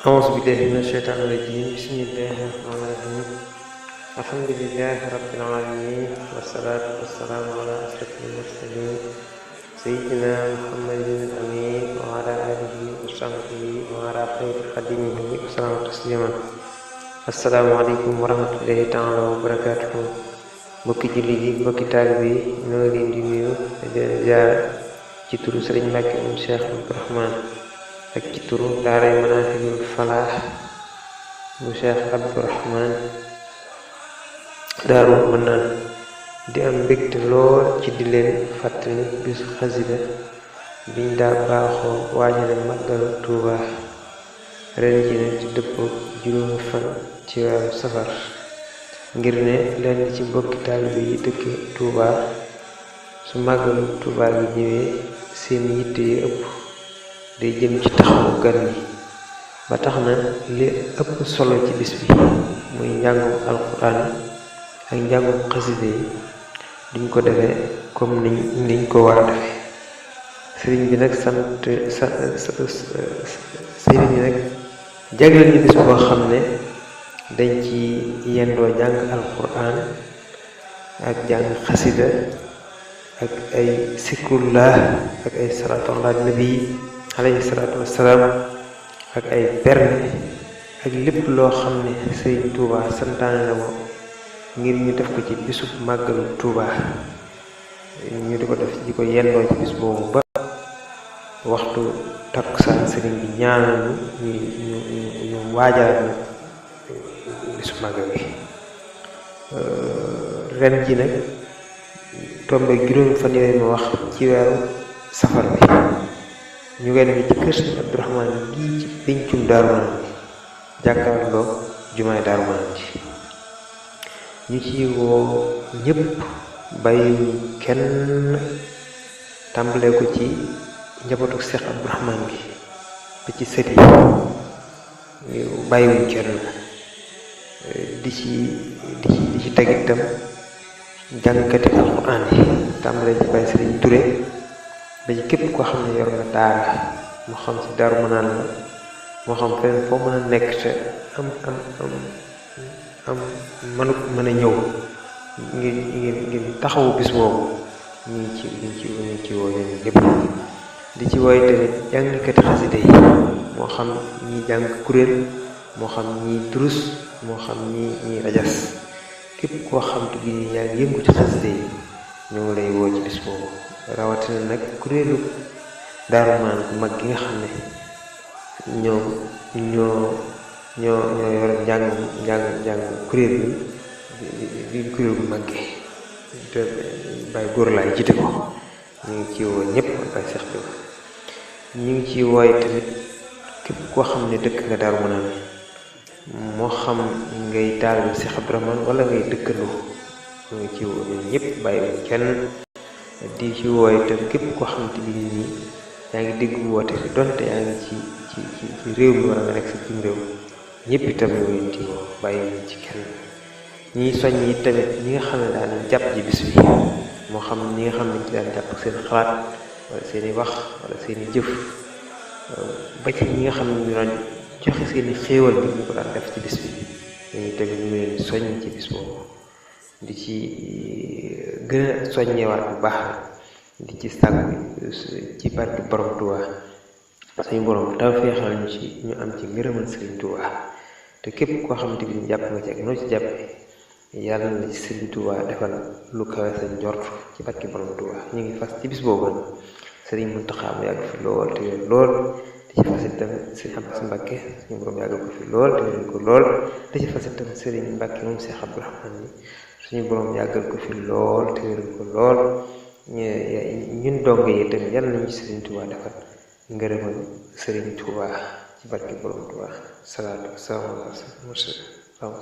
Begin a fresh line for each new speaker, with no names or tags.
أعوذ بالله من الشيطان الرجيم بسم الله الرحمن الرحيم الحمد لله رب العالمين والصلاة والسلام على أشرف المرسلين سيدنا محمد الأمين وعلى آله وصحبه وعلى خير خدمه وسلم تسليما السلام عليكم ورحمة الله تعالى وبركاته mbokki julli yi mbokki taalibe yi ñoo leen di nuyu di jaar ci turu Sëriñ Mbàkke moom Cheikh Abdourahmane ak ci turu daaray Manahilul Falaax bu Cheikh Abdourahmane Daaru Manaan di am mbégte lool ci di leen fàttali bisu xasida biñ daa baaxoo waajale màggal Tuuba ren ji ne ci dëppoo juróomi fan ci weeru safar ngir ne leen ci mbokki taalibe yi dëkk Tuuba su màggalu Tuuba gi ñëwee seen yitte yi ëpp day jëm ci taxawu gan yi ba tax na li ëpp solo ci bis bi muy njàngum alxuraan ak njàngum xasida yi duñ ko defee comme niñ ko war a defee sëriñ bi nag sëriñ bi nag jagleel ñu bis boo xam ne dañ ci yendoo jàng alxuraan ak jàng xasida ak ay sikrullah ak ay salaatu ala nabi alayhi salaatu wassalaam ak ay berne ak lépp loo xam ne Sëriñ Tuuba santaane na ko ngir ñu def ko ci bisub màggalu Tuuba ñu di ko def di ko yendoo ci bis boobu ba waxtu takkusaan sëriñ bi ñaanal ñu waajal na bisu màggal gi ren ji nag tombe juróomi fan yooyu ma wax ci weeru safar bi ñu koy defee ci kër Sëriñ Abdourahmane gii ci péncum Daaru Manaan bi jàkkaarloo jumaay Daaru Manaan ji ñu ci woo ñëpp bàyyiwuñ kenn tàmbalee ko ci njabootu Seex Abdourahmane gi ba ci sët yi bàyyiwuñ kenn di ci teg itam jàngkati alxuraan yi tàmbalee ci Baay Sëriñ Ture ba ci képp koo xam ne yor nga daara moo xam ci Daaru Manaan la moo xam feneen foo mën a nekk te am mën a ñëw ngir taxawu bis boobu ñu ci woo ñooñu ñëpp di ci wooy tamit jàngkati xasida yi moo xam ñi jàng kuréel moo xam ñi durus moo xam ñi rajas képp koo xam te bi yaa ngi yëngu ci xasida yi ñoo ngi lay woo ci bis boobu rawatina nag kuréelu Daaru Manaan bu mag gi nga xam ne ñoo yor njàng kuréel bi kuréel bu mag gi te Baay Góor Laay jiite ko ñu ngi ci woo ñëpp Baay Seex Jóob ñu ngi ci wooy tamit képp koo xam ne dëkk nga Daaru Manaan moo xam ngay taalibe Seex Abdourahmane wala ngay dëkkandoo ñu ngi ci woo ñun ñëpp bàyyi kenn di ci wooy itam képp koo xam te bi nii yaa ngi dégg woote bi donte yaa ngi ci réew mi wala nga nekk sa cim réew ñëpp itam ñu ngi ci woo bàyyi ci kenn ñiy soññ yi tamit ñi nga xam ne daan jàpp ci bis bi moo xam ñi nga xam ne ci daan jàpp seen xalaat wala seen i wax wala seen i jëf ba ci ñi nga xam ne ñu daan joxe seeni xéewal bi ñu ko daan def ci bis bi ñooñu tamit ñu leen soññ ci bis boobu di ci gën a soññewaat bu baax di ci sàkku ci barke borom Tuuba suñu borom taw feexal ñu ci ñu am ci ngërëmal Sëriñ Tuuba te képp koo xamante bi ñu jàpp nga ci ak noo ci jàppee yàlla na ci Sëriñ Tuuba defal lu kawe sa njort ci barke borom Tuuba ñu ngi fas ci bis boobu nag Sëriñ Muntaxa mu yàgg fi lool te wér lool di ci fas itam Sëriñ Abbas Mbàkke suñu borom yàggal ko fi lool te wér ko lool di ci fas itam Sëriñ Mbàkke moom Seex Abdourahmane ni suñu borom yàggal ko fi lool te wér ko lool ñun dong yi tamit yàlla nañu ci Sëriñ Tuuba defal ngërëmal Sëriñ Tuuba ci barke borom Tuuba salaatu wasalaam ala